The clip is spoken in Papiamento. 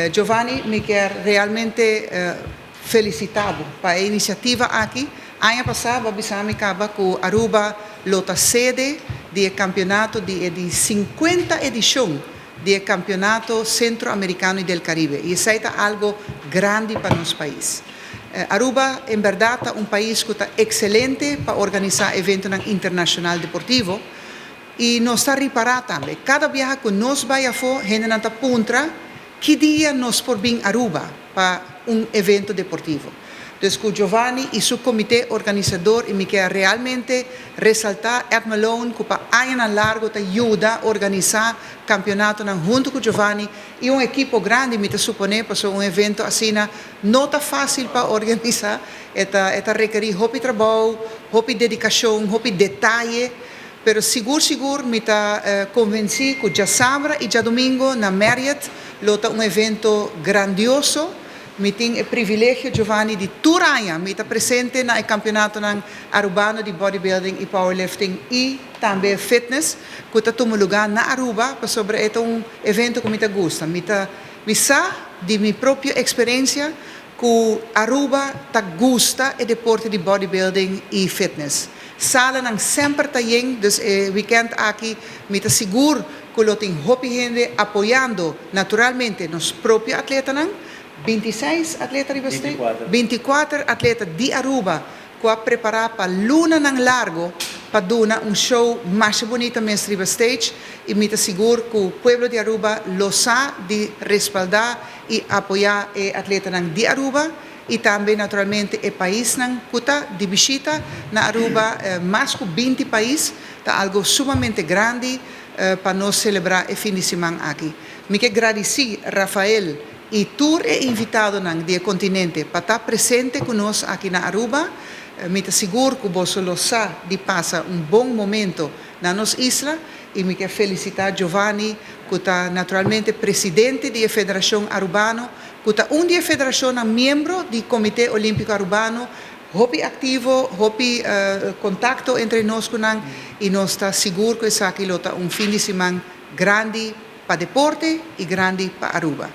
Giovanni, mi kier realmente felicita bo pa e iniciativa aki. Aña pasa bo a bisa mi caba cu Aruba lo ta sede di e campeonato di e di 50 edicion di e Campeonato Centroamericano y del Caribe y esey ta algo grandi pa nos pais. Aruba en berdad ta un pais cu ta excelente pa organisa eventonan internacional deportivo y nos ta ripara tambe cada biaha cu nos bay afo hendenan ta puntra ki dia nos por bin Aruba pa un evento deportivo. Dus cu Giovanni y su comite organisador y mi kier realmente resalta Ed Malone cu pa añanan largo ta yuda organisa campeonatonan hunto cu Giovanni y un ekipo grandi mi ta supone pasobra un evento asina no ta facil pa organisa e ta e ta rekeri hopi trabou, hopi dedicacion, hopi detaye pero sigur sigur mi ta convenci cu djasabra y djadomingo na Marriott lo ta un evento grandioso. Mi tin e privilegio, Giovanni, di tur aña mi ta presente na e campeonatonan Arubano di bodybuilding y powerlifting y tambe fitness cu ta tuma luga na Aruba pasobra e ta un evento cu mi ta gusta. Mi ta mi sa di mi propio experiencia cu Aruba ta gusta e deporte di bodybuilding y fitness. Salanan semper ta yen, dus e weekend aki mi ta sigur cu lo tin hopi hende apoyando naturalmente nos propio atletanan, 26 atleta riba stage, 24 atleta di Aruba cu a prepara pa lunanan largo pa duna un show masha bunita mes riba stage y mi ta sigur cu pueblo di Aruba lo sa di respalda y apoya e atletanan di Aruba y tambe naturalmente e paisnan cu ta di bishita na Aruba, mas cu 20 pais, ta algo sumamente grandi pa nos celebra e fin di siman aki. Mi ke gradici Rafael y tur e invitadonan di e continente pa ta presente cu nos aki na Aruba. Mi ta sigur cu boso lo sa di pasa un bon momento na nos isla y mi ke felicita Giovanni cu ta naturalmente presidente di e Federacion Arubano cu ta un di e federacionnan miembro di Comite Olimpico Arubano, hopi activo, hopi contacto entre nos cu nan y nos ta sigur cu esaki lo ta un fin di siman grandi pa deporte y grandi pa Aruba.